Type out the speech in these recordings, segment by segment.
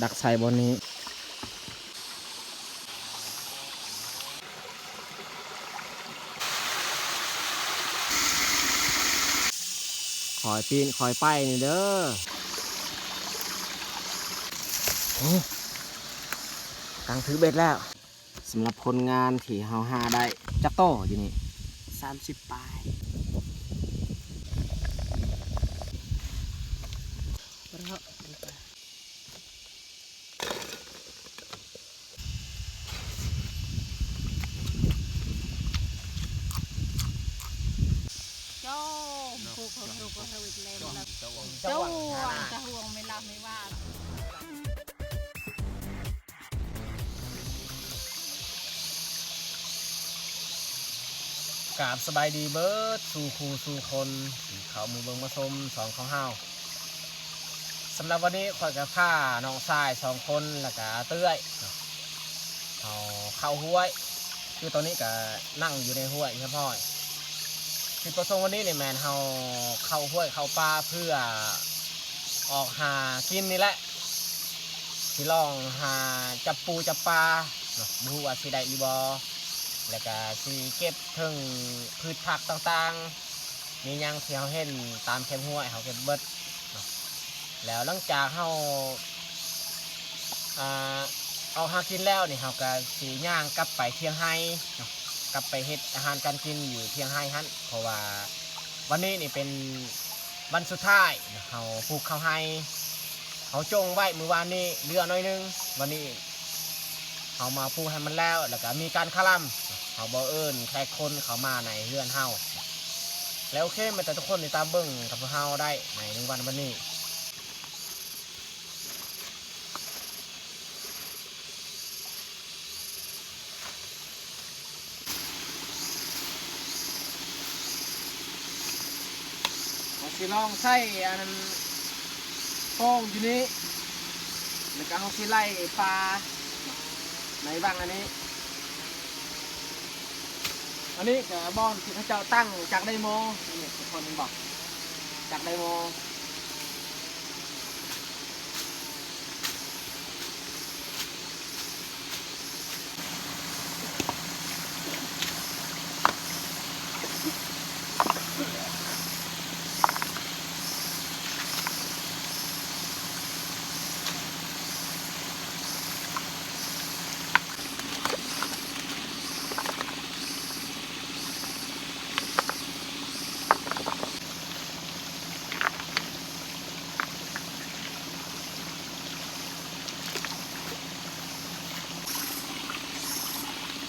ດັກໃສ່ບ່ອນນີ້. ຄ່ອຍປີນຄ່ອຍໄປນີ້ເດີ. ໂອ້ ຕັ້ງຖືເບັດແລ້ວ. ສຳລັບຜົນງານທີ່ເຮົາຫາໄດ້ຈັກໂຕຢູ່ນີ້? ສາມສິບປາຍ. ໂຈ້ ໂຈ ໂຈ ຕະຫວງ ຕະຫວງ ໄມ່ລາບໄມ່ວ່າ. ກາບສະບາຍດີເບິດສູ່ຄູ່ສູ່ຄົນທີ່ເຂົ້າມາເບິ່ງມາຊົມຊ່ອງຂອງເຮົາ. ສຳລັບວັນນີ້ຂ້ອຍກໍພານ້ອງຊາຍສອງຄົນ ແລ້ວກະເອື້ອຍເນາະ ເຮົາເຂົ້າຫ້ວຍ. ຄືຕອນນີ້ກະນັ່ງຢູ່ໃນຫ້ວຍຮຽບຮ້ອຍ. ຈຸດປະສົງວັນນີ້ນີ້ແມ່ນເຮົາເຂົ້າຫ້ວຍເຂົ້າປ່າເພື່ອອອກຫາກິນນີ້ແຫຼະ. ຊິລອງຫາຈັບປູຈັບປາເນາະ ບໍ່ຮູ້ວ່າຊິໄດ້ຫຼືບໍ່. ແລ້ວກະຊິເກັບເຖິງພືດຜັກຕ່າງໆ ມີຫຍັງທີ່ເຮົາເຫັນຕາມແຄມຫ້ວຍເຮົາເກັບເບິດເນາະ. ແລ້ວຫຼັງຈາກເຮົາ ອ່າ ອອກຫາກິນແລ້ວນີ້ ເຮົາກະຊິຍ່າງກັບໄປຖຽງໄຮ່ເນາະ ກັບໄປເຮັດອາຫານການກິນຢູ່ຖຽງໄຮ່ຫັ້ນ ເພາະວ່າ ວັນນີ້ນີ້ເປັນວັນສຸດທ້າຍ ເຮົາປູກເຂົ້າໄຮ່ ເຮົາຈົ່ງໄວ້ມື້ວານນີ້ເຫຼືອໜ້ອຍໜຶ່ງ. ວັນນີ້ເຮົາມາປູກໃຫ້ມັນແລ້ວ ແລ້ວກະມີການຄະລຳ ເຮົາບໍ່ເອີ້ນແຂກຄົນເຂົ້າມາໃນເຮືອນເຮົາ. ແລ້ວໂອເຄ ແມ່ນແຕ່ທຸກຄົນຕິດຕາມເບິ່ງກັບພວກເຮົາໄດ້ໃນໜຶ່ງວັນວັນນີ້. ເຮົາຊິລອງໃຊ້ອັນນັ້ນໂປ່ງຢູ່ນີ້ ແລ້ວກໍເຮົາຊິໄລ່ປາໃນວັງອັນນີ້. ອັນນີ້ກໍບ່ອນທີ່ເຂົາເຈົ້າຕັ້ງຈັກໄດໂມ ນີ້ທຸກຄົນເຫັນບໍ່ ຈັກໄດໂມ.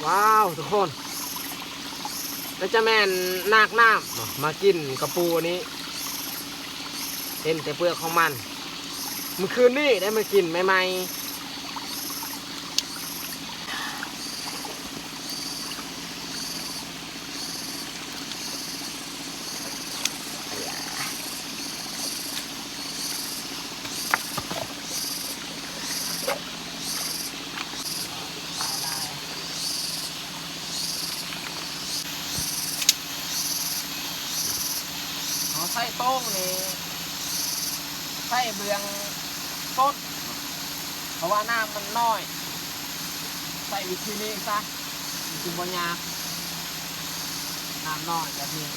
ວ້າວ ທຸກຄົນ ໜ້າຈະແມ່ນນາກນ້ຳເນາະ ມາກິນກະປູອັນນີ້ ເຫັນແຕ່ເປືອກຂອງມັນ. ມື້ຄືນນີ້ໄດ້ມາກິນໃໝ່ໆ. ເຮົາໃຊ້ໂຕ່ງນີ້ ໃຊ້ເບື້ອງສົດ ເພາະວ່ານ້ຳມັນນ້ອຍ ໃຊ້ວິທີນີ້ຊະ ມັນຈຶ່ງບໍ່ຍາກ ນ້ຳນ້ອຍແບບນີ້.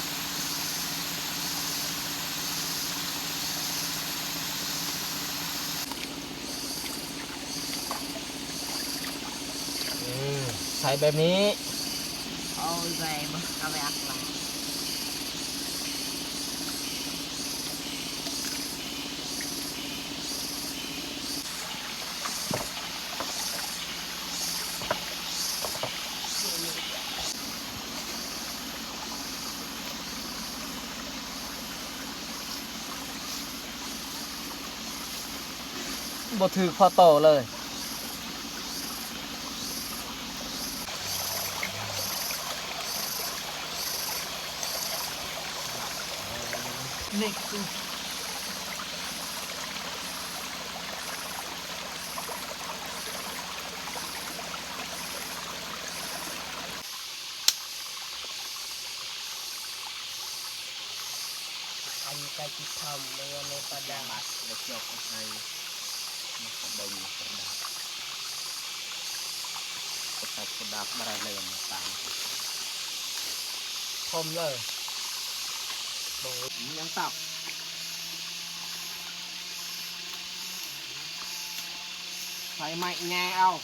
ອືມ ໃສ່ແບບນີ້ ເອົາໃສ່ ເອົາໄປອັດລະ. ບໍ່ຖືກພໍໂຕເລີຍ. ເຫຼັກ ອັນນີ້ກໍຊິທຳເມືອໃນປະດັບ. ເບິ່ງ ປະດັບ ປະດັບ ປະດັບ ບໍ່ໄດ້ເລີຍ ຕ່າງ ຄົມເລີຍ ບໍ່ ຍັງຕັບ ໄຟໄໝ້ແງ່ເອົາ.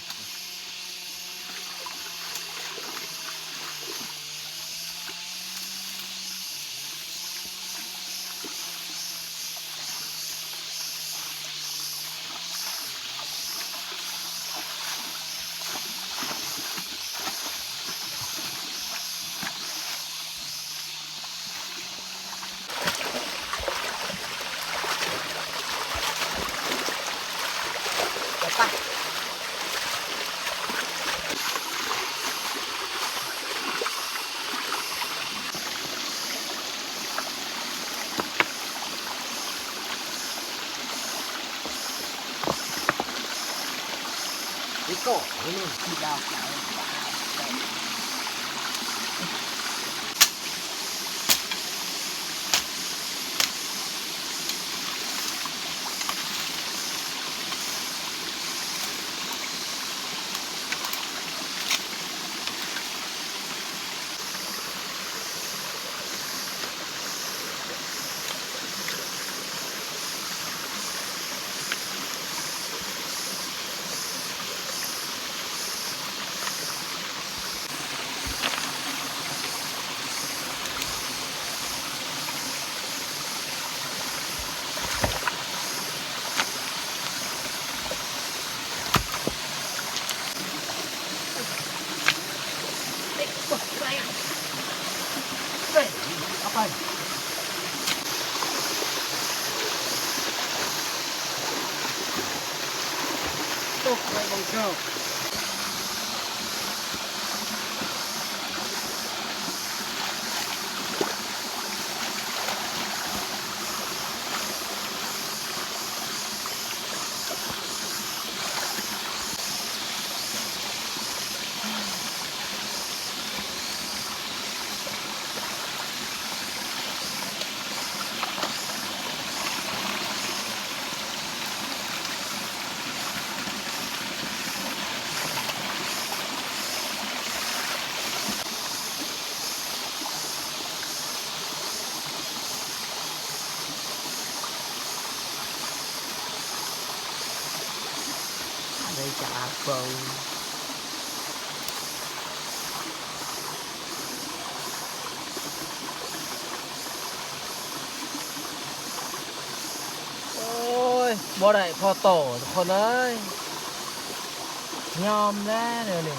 ໄດ້ຈາກເບິ່ງ ໂອ້ຍ ບໍ່ໄດ້ພໍໂຕທຸກຄົນເອີຍ ຍອມແລ້ວແນວນີ້.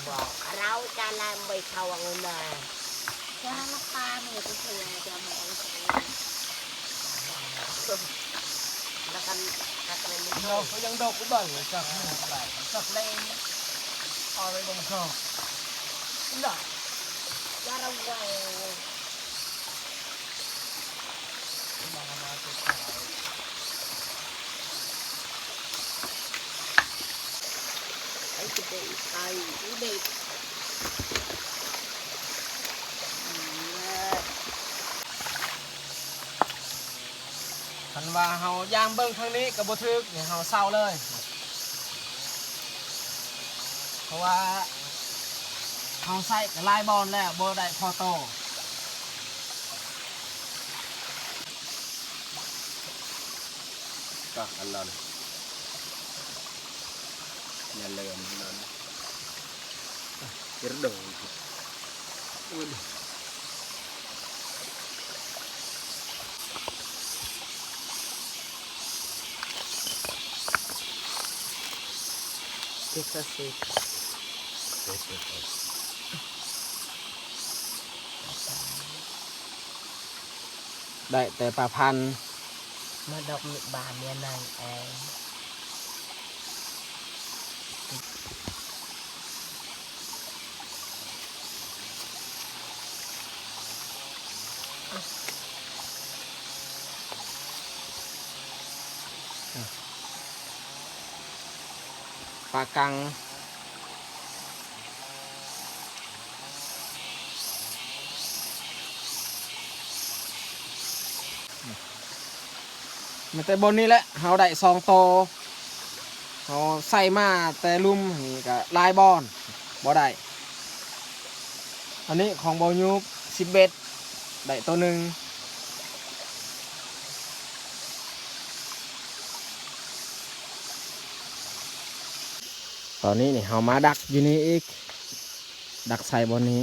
ບອກເຮົາຈະນຳໄປທ່ອງນາ ຈະນຳຕາມໄປເທື່ອຈະມອງ ແລ້ວກັນ ເຮົາກໍຍັງດອກອຸບັງຈັກ ຈັກເລນ ເອົາໄປເບິ່ງຊອກ ນະ ລະວັງ. ຄັນວ່າເຮົາຍ່າງເບິ່ງທາງນີ້ກໍບໍ່ຖືກ ນີ້ເຮົາເຊົາເລີຍ. ເພາະວ່າເຮົາໃຊ້ກໍຫຼາຍບ່ອນແລ້ວ ບໍ່ໄດ້ພໍໂຕ. ກະອັນນັ້ນ ຢ່າເລີນນັ້ນ ເຮັດໂດຍ ໂອ້ຍ. ເຈັດສິບ ໄດ້ແຕ່ປາພັນ ມາດອກມີບານເມຍໃນແອງ. ປາກັງ. ອືມ ແຕ່ບ່ອນນີ້ແຫຼະ ເຮົາໄດ້ສອງໂຕ ເຮົາໃສ່ມາແຕ່ລຸ່ມນີ້ກະຫຼາຍບ່ອນບໍ່ໄດ້. ອັນນີ້ຂອງບ່າວຍູບ ສິບເອັດ ໄດ້ໂຕໜຶ່ງ. ຕອນນີ້ນີ້ເຮົາມາດັກຢູ່ນີ້ອີກ ດັກໃສ່ບ່ອນນີ້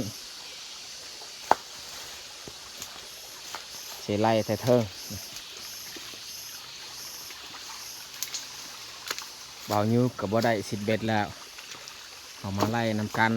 ຊິໄລ່ແຕ່ເທິງ. ບ່າວຍູບກະບໍ່ໄດ້ສິບເອັດແລ້ວ ເຮົາມາໄລ່ນຳກັນ.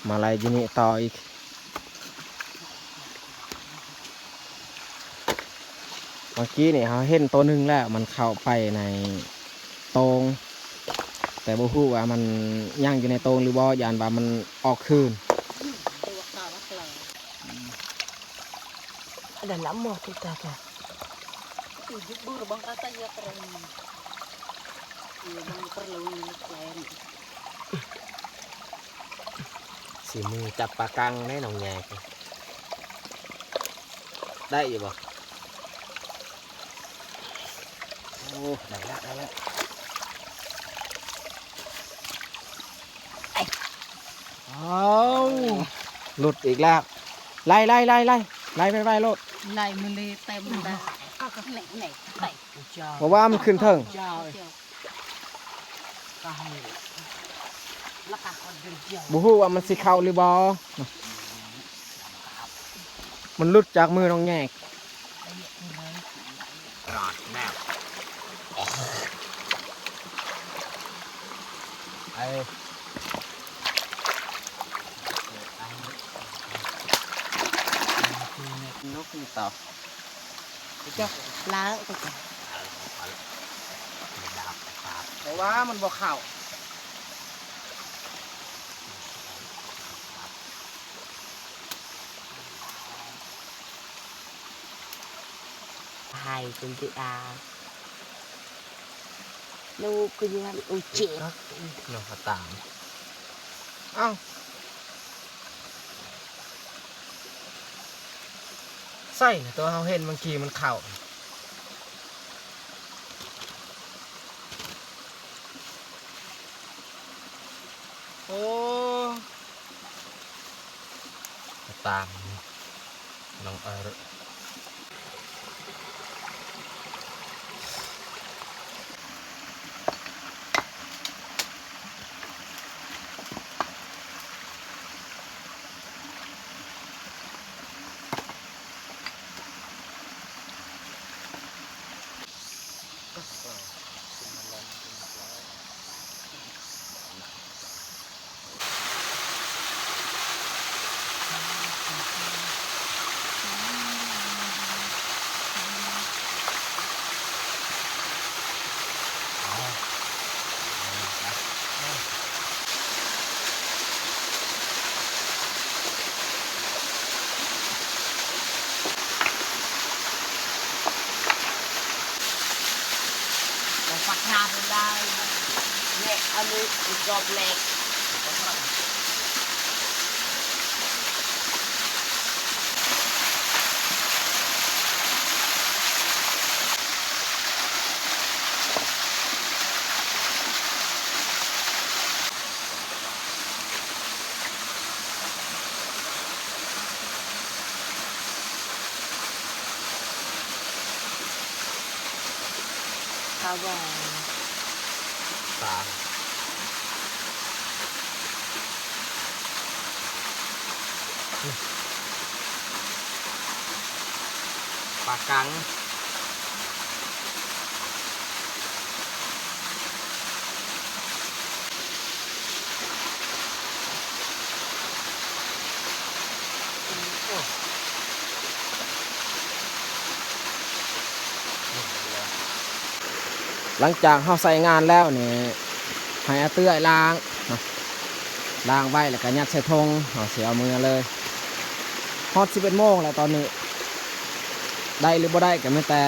ມາໄລ່ຢູ່ນີ້ຕໍ່ອີກ. ເມື່ອກີ້ນີ້ເຮົາເຫັນໂຕໜຶ່ງແລ້ວ ມັນເຂົ້າໄປໃນໂຕ່ງ ແຕ່ບໍ່ຮູ້ວ່າມັນຍັງຢູ່ໃນໂຕ່ງຫຼືບໍ່ ຢ້ານວ່າມັນອອກຄືນ. Ada lama kita kah. ສີມືຈັບປາກັງເດ້ນ້ອງແຍກ ໄດ້ຢູ່ບໍ່? ໂອ້ ໄດ້ລະ ໄດ້ລະ. ອ້າວ ຫຼຸດອີກແລ້ວ. ໄລ່ ໄລ່ ໄລ່ ໄລ່ ໄລ່ໄວໆໂລດ. ໄລ່ມື້ນີ້ເຕັມແລ້ວ ເພາະວ່າມັນຂຶ້ນເທິງ. ບໍ່ຮູ້ວ່າມັນຊິເຂົ້າຫຼືບໍ່. ມັນຫຼຸດຈາກມືນ້ອງແຍກ. ນົກນີ້ຕໍ່. ລາວ ເພາະວ່າມັນບໍ່ເຂົ້າ. ໃຫ້ເພິ່ນຕິອາ ລູກຄືຢູ່ຫັ້ນ ໂອ້ຍ ເຈັບ. ເນາະ ກະຕາມ. ເອົ້າ ໃສ່ນະ ຕົວເຮົາເຫັນເມື່ອກີ້ມັນເຂົ້າ. ໂອ້ ກະຕາມ ນ້ອງເອີ. ປາຫວານ ປາ ປາກັງ. ຫຼັງຈາກເຮົາໃຊ້ງານແລ້ວນີ້ ໃຫ້ອາເອື້ອຍລ້າງເນາະ ລ້າງໄວ້ແລ້ວກໍຍັດໃສ່ຖົງ ເຮົາຊິເອົາເມືອເລີຍ. ຮອດສິບເອັດໂມງແລ້ວຕອນນີ້ ໄດ້ຫຼືບໍ່ໄດ້ກໍມີແຕ່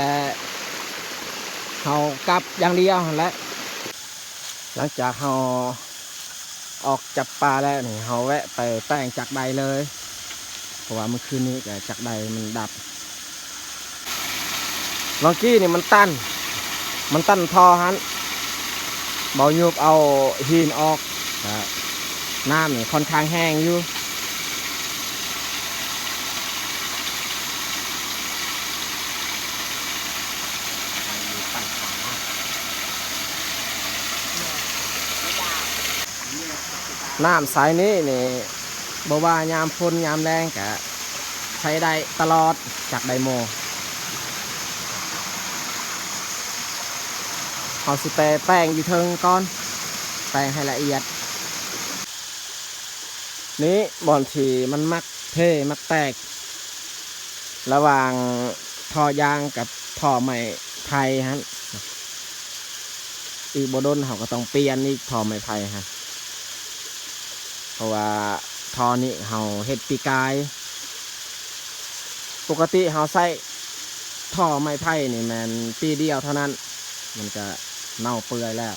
ເຮົາກັບຢ່າງດຽວຫັ້ນແຫຼະ. ຫຼັງຈາກເຮົາອອກຈັບປາແລ້ວນີ້ ເຮົາແວະໄປແປງຈັກໄດເລີຍ ເພາະວ່າມື້ຄືນນີ້ກໍຈັກໄດມັນດັບ. ເມື່ອກີ້ນີ້ມັນຕັນ ມັນຕັນທໍ່ຫັ້ນ ເບົາຍູບເອົາຫີນອອກ ກໍນ້ຳນີ້ຄ່ອນຂ້າງແຮງຢູ່. ນ້ຳສາຍນີ້ນີ້ ບໍ່ວ່າຍາມຝົນຍາມແລ້ງກະໃຊ້ໄດ້ຕະຫຼອດ ຈັກໄດໂມ. ເຮົາຊິໄປແປງຢູ່ເທິງກ່ອນ ແປງໃຫ້ລະອຽດ. ນີ້ບ່ອນທີ່ມັນມັກເພມັກແຕກ ລະຫວ່າງທໍ່ຢາງກັບທໍ່ໄມ້ໄຜ່ຫັ້ນ. ອີກບໍ່ດົນເຮົາກໍຕ້ອງປ່ຽນອີກ ທໍ່ໄມ້ໄຜ່ຫັ້ນ ເພາະວ່າທໍ່ນີ້ເຮົາເຮັດປີກາຍ. ປົກກະຕິເຮົາໃຊ້ທໍ່ໄມ້ໄຜ່ນີ້ແມ່ນປີດຽວເທົ່ານັ້ນ ມັນກະເນົ່າເປື່ອຍແລ້ວ.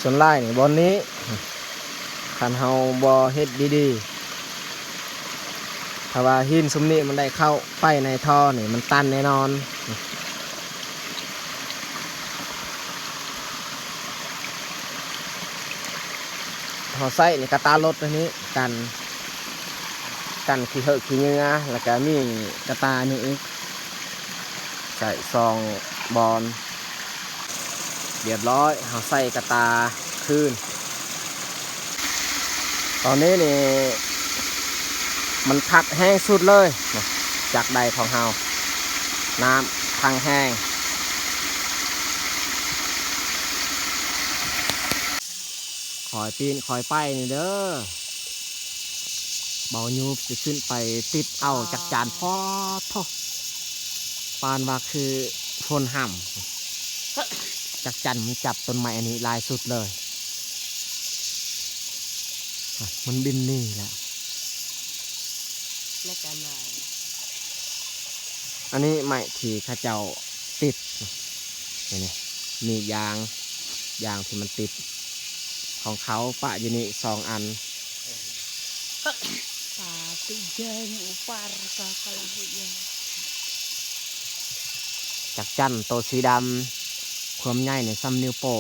ສ່ວນຫຼາຍນີ້ບ່ອນນີ້ ຄັນເຮົາບໍ່ເຮັດດີໆ ຖ້າວ່າຫີນຊຸມນີ້ມັນໄດ້ເຂົ້າໄປໃນທໍ່ນີ້ ມັນຕັນແນ່ນອນ. ເຮົາໃຊ້ນີ້ກະຕ່າລົດອັນນີ້ ກັນ ກັນຂີ້ເຫື້ອຂີ້ເຫຍື້ອ ແລ້ວກະມີກະຕ່ານີ້ອີກ ໃສ່ສອງບ່ອນ. ລຽບຮ້ອຍ ເຮົາໃສ່ກະຕ່າຄືນ. ຕອນນີ້ນີ້ມັນພັດແຮງສຸດເລີຍ ຈັກໄດຂອງເຮົາ ນ້ຳພັງແຮງ. ຄ່ອຍປີນຄ່ອຍໄປນີ້ເດີ ເບົາຍູບຊິຂຶ້ນໄປຕິດເອົາຈັກຈັ່ນ. ໂພດໂທ້ ປານວ່າຄືຝົນຫ້ຳ. ຈັກຈັ່ນມັນຈັບຕົ້ນໄມ້ອັນນີ້ຫຼາຍສຸດເລີຍ ມັນບິນໜີແລ້ວ. ແລ້ວກໍມາ ອັນນີ້ໄມ້ທີ່ເຂົາເຈົ້າຕິດ ນີ້ ນີ້ ມີຢາງ ຢາງທີ່ມັນຕິດ ຂອງເຂົາປະຢູ່ນີ້ສອງອັນ. ປາຕິເຈງອຸປາຣະກະ ຈັກຈັ່ນໂຕສີດຳ ຄວາມໃຫຍ່ນີ້ສ່ຳນິ້ວໂປ້.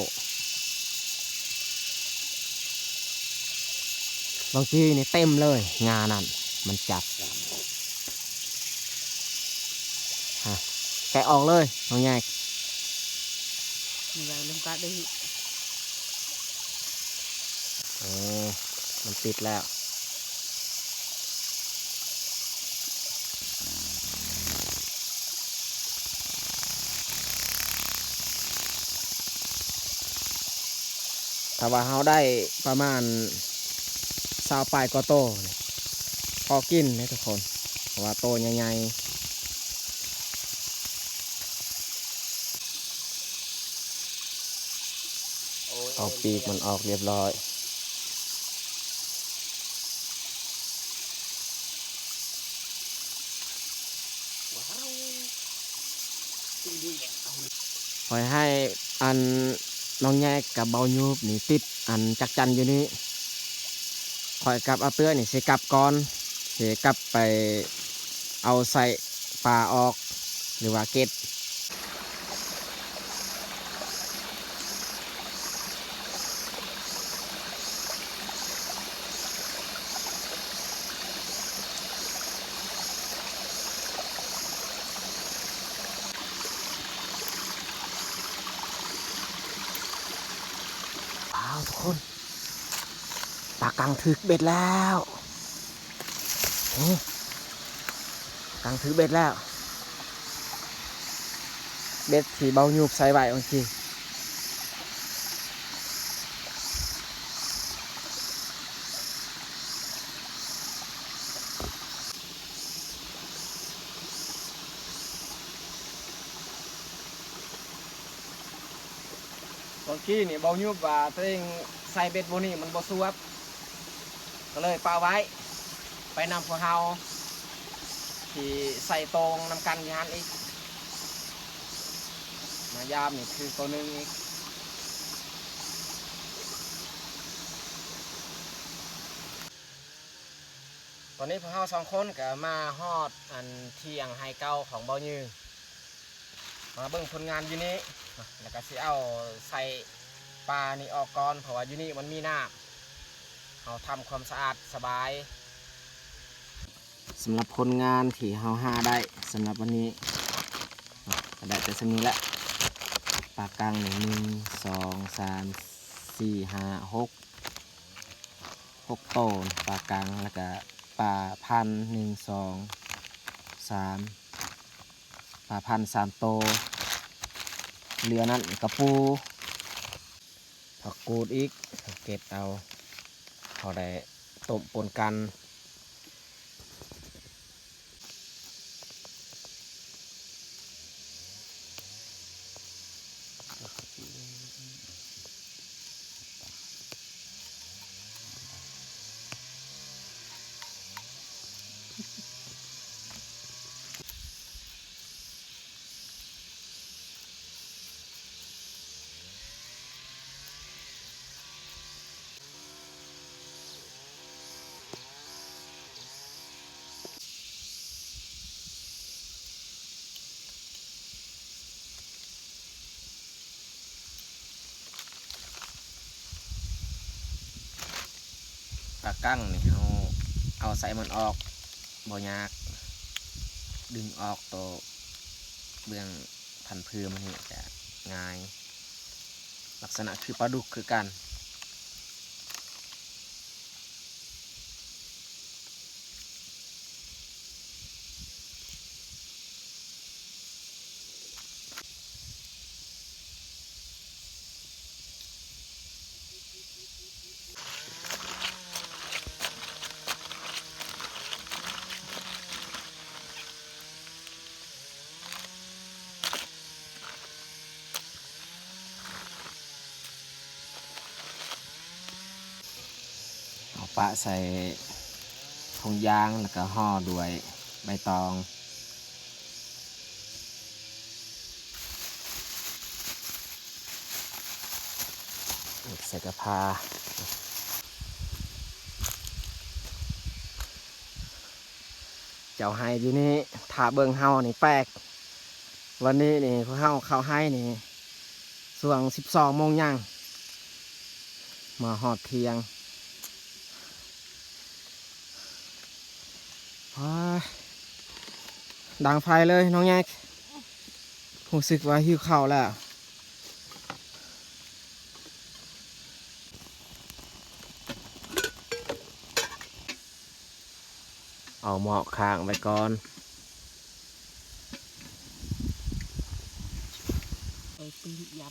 ບາງທີນີ້ເຕັມເລີຍ ງານັ້ນມັນຈັບ. ຮະ ແກະອອກເລີຍ ນ້ອງໃຫຍ່. ນີ້ແຫຼະ ລົງກະໄດ້. ເອີ ມັນຕິດແລ້ວ. ຖ້າວ່າເຮົາໄດ້ປະມານຊາວປາຍກວ່າໂຕນີ້ ພໍກິນເດ້ທຸກຄົນ ເພາະວ່າໂຕໃຫຍ່ໆ. ເອົາປີກມັນອອກລຽບຮ້ອຍ. ຂ້ອຍໃຫ້ອັນນ້ອງແຍກກັບເບົາຍູບນີ້ຕິດອັນຈັກຈັ່ນຢູ່ນີ້. ຂ້ອຍກັບອາເຕື້ອຍນີ້ຊິກັບກ່ອນ ຊິກັບໄປເອົາໄສ້ປາອອກ ຫຼືວ່າເກັດ. ວ້າວ ທຸກຄົນ ປາກັງຖືກເບັດແລ້ວ. ນີ້ ປາກັງຖືກເບັດແລ້ວ ເບັດທີ່ເບົາຍູບໃສ່ໄວ້ເມື່ອກີ້. ຕອນກີ້ນີ້ເບົາຍຸບວ່າຕົວເອງໃສ່ເບັດບ່ອນນີ້ມັນບໍ່ສວບ ກໍເລີຍປະໄວ້ ໄປນຳພວກເຮົາທີ່ໃສ່ໂຕ່ງນຳກັນຢູ່ຫັ້ນອີກ ມາຢາມນີ້ຄືໂຕໜຶ່ງອີກ. ຕອນນີ້ພວກເຮົາສອງຄົນກໍມາຮອດອັນທ່ຽງໄຮ່ເກົ່າຂອງເບົາຍື ມາເບິ່ງຜົນງານຢູ່ນີ້ ແລ້ວກໍຊິເອົາໄສ້ປານີ້ອອກກ່ອນ ເພາະວ່າຢູ່ນີ້ມັນມີນ້ຳ ເຮົາທຳຄວາມສະອາດສະບາຍ. ສຳລັບຜົນງານທີ່ເຮົາຫາໄດ້ສຳລັບວັນນີ້ ກໍໄດ້ແຕ່ສ່ຳນີ້ແຫຼະ ປາກັງນີ້ ໜຶ່ງ ສອງ ສາມ ສີ່ ຫ້າ ຫົກ ຫົກໂຕ ປາກັງ ແລ້ວກະປາພັນ ໜຶ່ງ ສອງ ສາມ ປາພັນສາມໂຕ ເຫຼືອນັ້ນກະປູ ຜັກກູດອີກ ເກັບເອົາ ພໍໄດ້ຕົ້ມປົນກັນ. ປາກັງນີ້ເຮົາເອົາໄສ້ມັນອອກບໍ່ຍາກ ດຶງອອກໂຕເບື້ອງພັນຜືມັນນີ້ກະງ່າຍ ລັກສະນະຄືປາດຸກຄືກັນ. ເອົາປະໃສ່ຖົງຢາງ ແລ້ວກໍຫໍ່ດ້ວຍໃບຕອງ ໃສ່ກະພາ. ເຈົ້າໄຮ່ຢູ່ນີ້ຖ້າເບິ່ງເຮົານີ້ແປກ. ວັນນີ້ນີ້ພວກເຮົາເຂົ້າໄຮ່ນີ້ຊ່ວງສິບສອງໂມງຍ່າງ ມາຮອດທ່ຽງ. ອ້າ ດັງໄຟເລີຍນ້ອງແຍກ ຮູ້ສຶກວ່າຫິວເຂົ້າແລ້ວ. ເອົາໝໍ້ຄ້າງໄວ້ກ່ອນ.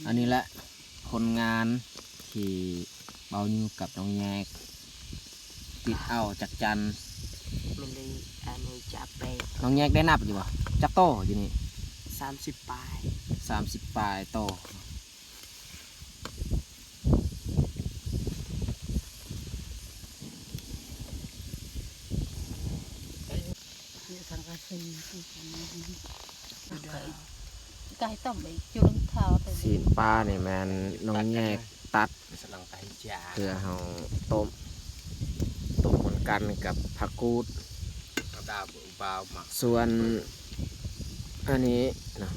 ອັນນີ້ແຫຼະຜົນງານທີ່ເບົາຍູກັບນ້ອງແຍກ ຕິດເອົາຈັກຈັ່ນ. ແມ່ນເລີຍ ອັນນີ້ຈະໄປ ນ້ອງແຍກໄດ້ນັບຢູ່ບໍ່? ຈັກໂຕຢູ່ນີ້? ສາມສິບປາຍ ສາມສິບປາຍໂຕ. ຊີ້ນປານີ້ແມ່ນນ້ອງແຍກຕັດ ເພື່ອເຮົາຕົ້ມ ຕົ້ມນຳກັນກັບຜັກກູດ. ສ່ວນອັນນີ້ເນາະ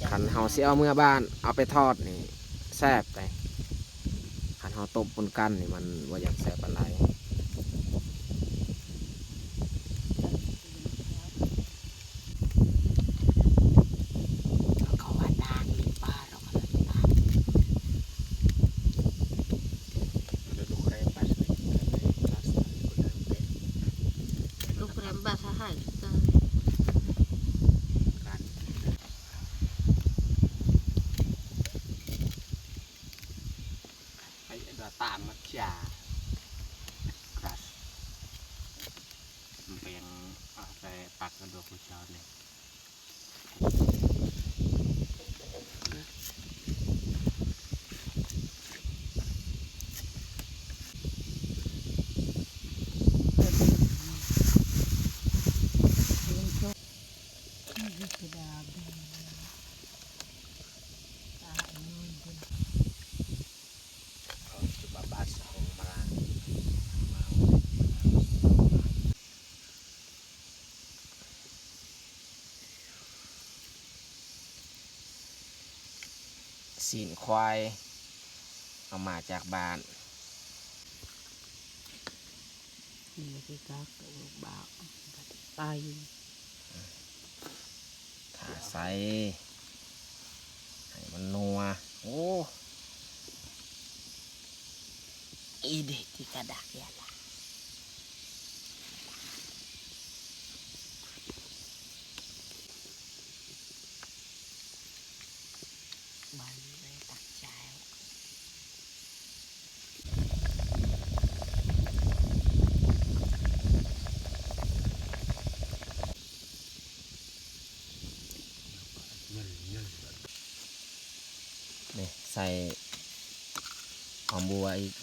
ຄັນເຮົາຊິເອົາເມືອບ້ານ ເອົາໄປທອດນີ້ແຊບເດ້. ຄັນເຮົາຕົ້ມປົນກັນນີ້ມັນບໍ່ຢາກແຊບປານໃດ. ມັນເປັນ ອາ ແຕ່ປັກກະດູກຜູ້ເຈົ້ານີ້. Sudah habis. Ah, ini pun. Kalau cuma basah, orang malah mau. ຊີ້ນຄວາຍ ເອົາມາຈາກບ້ານ. ນີ້ຄືກັກ ເອົາບາກ ໃສ່ ຖ້າໃສ່ ໃຫ້ມັນນົວ. ໂອ້ ອີເດ ທີ່ກະດັກ ຢ່າລະ. ນີ້ ໃສ່ຫອມບົວອີກ.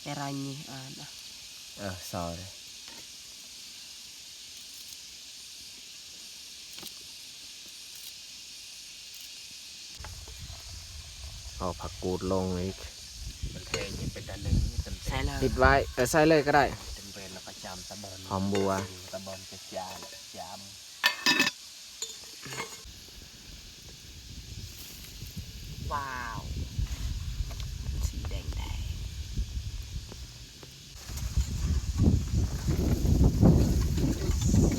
ແຕ່ລະນີ້ ອ່ານ ເອີ ຊອຍ ເອົາຜັກກູດລົງອີກ. ມັນແທງເປັນຕາໜຶ່ງ ໃສ່ເລີຍ ປິດໄວ້. ເອີ ໃສ່ເລີຍກໍໄດ້. ເປັນເວລາປະຈຳຕະບອນ ຫອມບົວ ຕະບອນກະຈາຍ ກະຈາມ. ວ້າວ ມັນສີແດງໆ.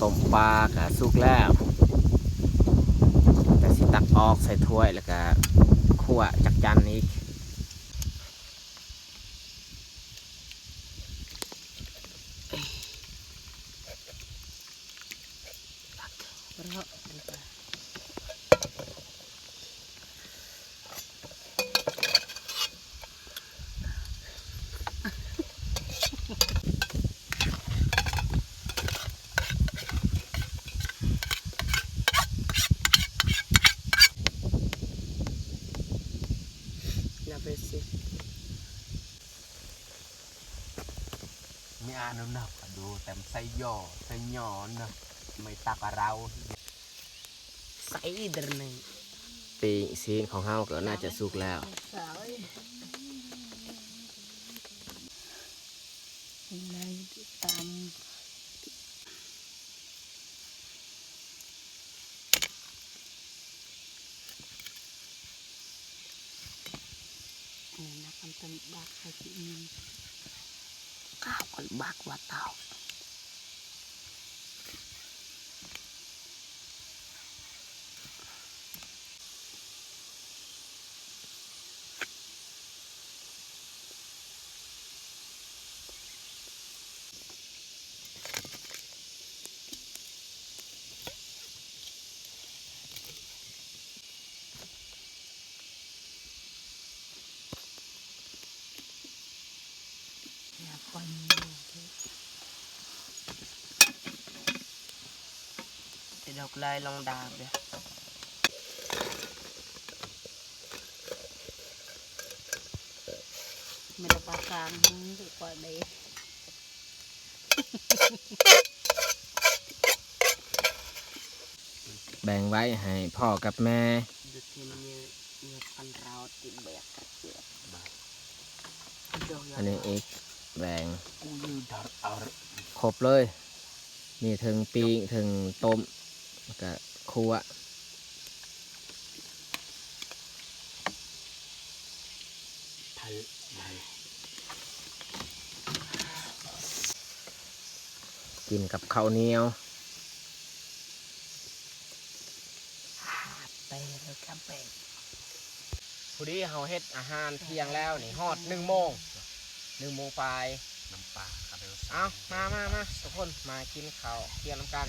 ຕົ້ມປາກະສຸກແລ້ວ ກະຊິຕັກອອກໃສ່ຖ້ວຍ ແລ້ວກະຂົ້ວຈັກຈັ່ນອີກ. ນຳໄປຊິ. ມີອານຸນະ ກະດູແຕ່ມໃສ່ຍໍ ໃສ່ຍໍນະ ໄມ່ຕັກກະເຮົາ ໃສ່ເດີໜຶ່ງ. ປີ້ງຊີ້ນຂອງເຮົາກໍໜ້າຈະສຸກແລ້ວ. ໃນຕຳ ນີ້ນະ ມັນເປັນບັກໃຫ້ກິນ ກ້າວກັນບັກວ່າເຕົາ. ດອກລາຍລອງດາບເດີ້. ແມ່ນປາກາງມຶງກວ່າເດ້. ແບ່ງໄວ້ໃຫ້ພໍ່ກັບແມ່. ອັນນີ້ອີກ ແບ່ງຄົບເລີຍ. ມີເທິງປີ້ງ ເທິງຕົ້ມ ແລ້ວກະຂົ້ວ ກິນກັບເຂົ້າໜຽວ. ພໍດີເຮົາເຮັດອາຫານທ່ຽງແລ້ວນີ້ ຮອດໜຶ່ງໂມງ ໜຶ່ງໂມງປາຍ. ນ້ຳປາ ເອົາ ມາ ມາ ມາ ທຸກຄົນ ມາກິນເຂົ້າທ່ຽງນຳກັນ.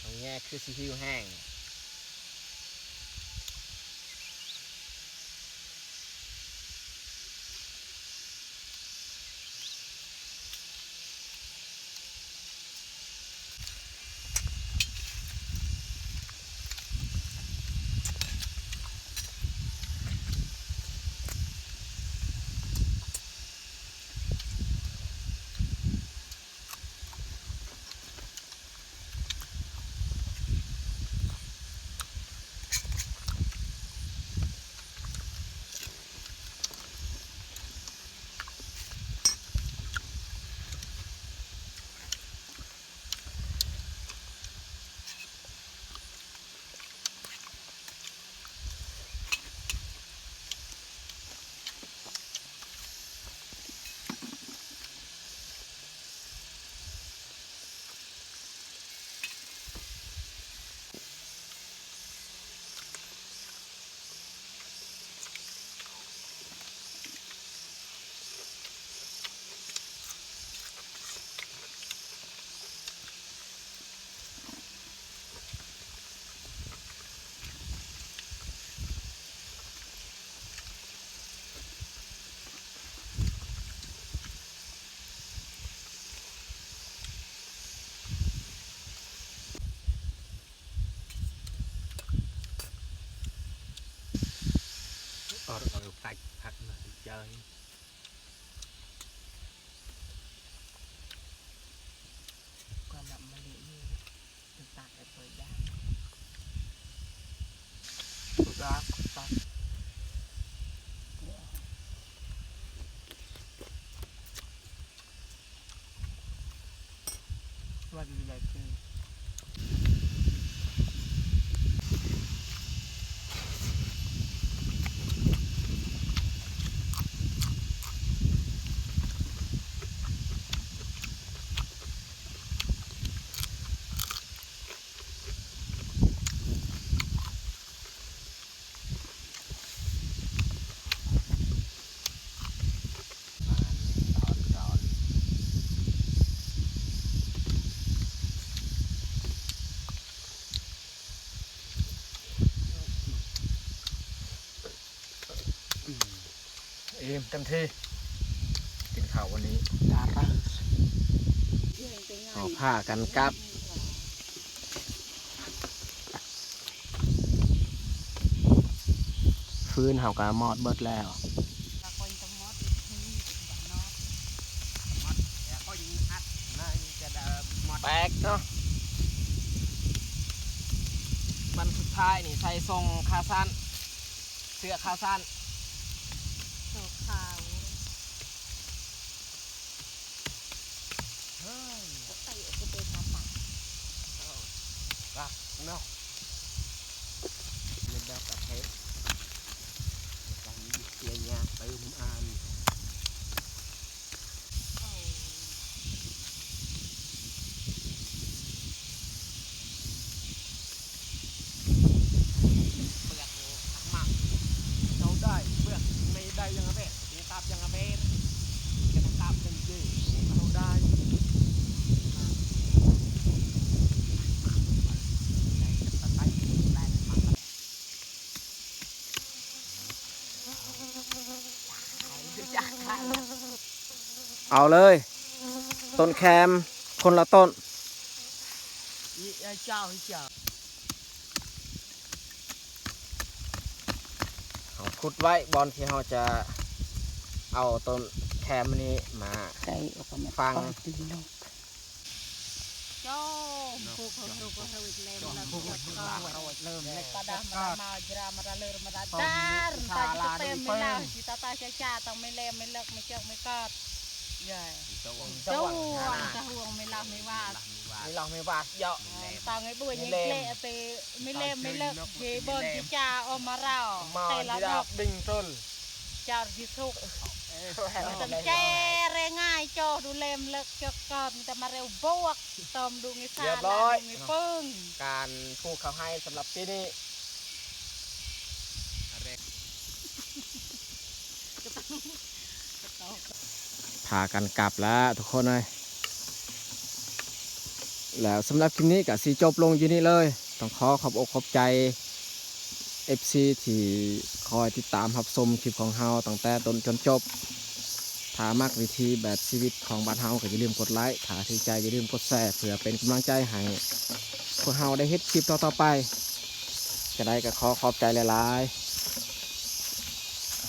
ນ້ອງແຍຄືຊິຫິວແຮງ. ເ Tách, tách mà tôi chơi. Còn nặng mà lụi như tôi tạt ở tôi đã. Tôi đã, tôi tạt. What do you like to eat? อิ่มเต็มที่ กินข้าววันนี้ ดารา เฮาพากันกลับ ฟืนเฮาก็มอดเบิดแล้ว แปลกเนาะ วันสุดท้ายนี่ใส่ส่งขาสั้น เสื้อขาสั้น เสื้อขาว เฮ้ย ก็ใส่เอาไปทำปะ เอ้า รักเนาะ เล่นแบบประเทศ แล้วก็มีเสียงยาเติมอ่าน เปลือกหมาก เจ้าได้เปลือก ไม่ได้ยังกาแฟ กินตับยังกาแฟ กินตับยังเจ เจ้าได้ เอาเลย ต้นแคมคนละต้น เฮาขุดไว้บ่อนที่เฮาจะเอาต้นแคมนี้มา ไก่ออกมา ฟัง ปล่อยตีนนก โจ้ ผูກເຂົາ ເຂົາ ເຂົາເຮັດແລ້ວ ເລີ່ມເລີຍ ປາດາມາ ມາຈຣາ ມາລາເລີ ມາດາດານ ຕາຈະເຕັມມີລາວ ຊິຕາຕາຈາຈາ ຕ້ອງມີແລມ ມີເລິກ ມີເຈິກ ມີກອດ ຍາຍ ໂຈ້ ຕາຫ່ວງ ມີລາວ ມີວາດ ມີລາວ ມີວາດ ເຍາະ ຕາໄງບຸຍ ມີແລມ ເຕ ມີແລມ ມີເລິກ ເຈບອນ ເຈຈາ ອອກມາລາວ ເຕລະດອກ ດິງຕົນ ຈາຣ ທີ່ສຸກ ເອີ ຕ້ອງແຈເຣງາຍ ໂຈ້ ດູແລມເລິກ ເຈິກ ກອດ ມີແຕ່ມາເຣວບວກ ຕ້ອມດຸງ ເຣຽບຮ້ອຍ ດຸງ ປຶ້ງ ການປູກເຂົ້າໄຮ່ສຳລັບປີນີ້ ພາກັນກັບແລ້ວທຸກຄົນເອີຍ ແລ້ວສຳລັບຄລິບນີ້ກໍຊິຈົບລົງຢູ່ນີ້ເລີຍ ຕ້ອງຂໍຂອບອົກຂອບໃຈ ເອັຟຊີ ທີ່ຄອຍຕິດຕາມຮັບຊົມຄລິບຂອງເຮົາຕັ້ງແຕ່ຕົ້ນຈົນຈົບ. ຖ້າມັກວິຖີແບບຊີວິດຂອງບ້ານເຮົາກໍຢ່າລືມກົດໄລ, ຖ້າຖືກໃຈຢ່າລືມກົດແຊ ເພື່ອເປັນກຳລັງໃຈໃຫ້ພວກເຮົາໄດ້ເຮັດຄລິບຕໍ່ໆໄປ. ຈັ່ງໃດກໍຂໍຂອບໃຈຫຼາຍໆ.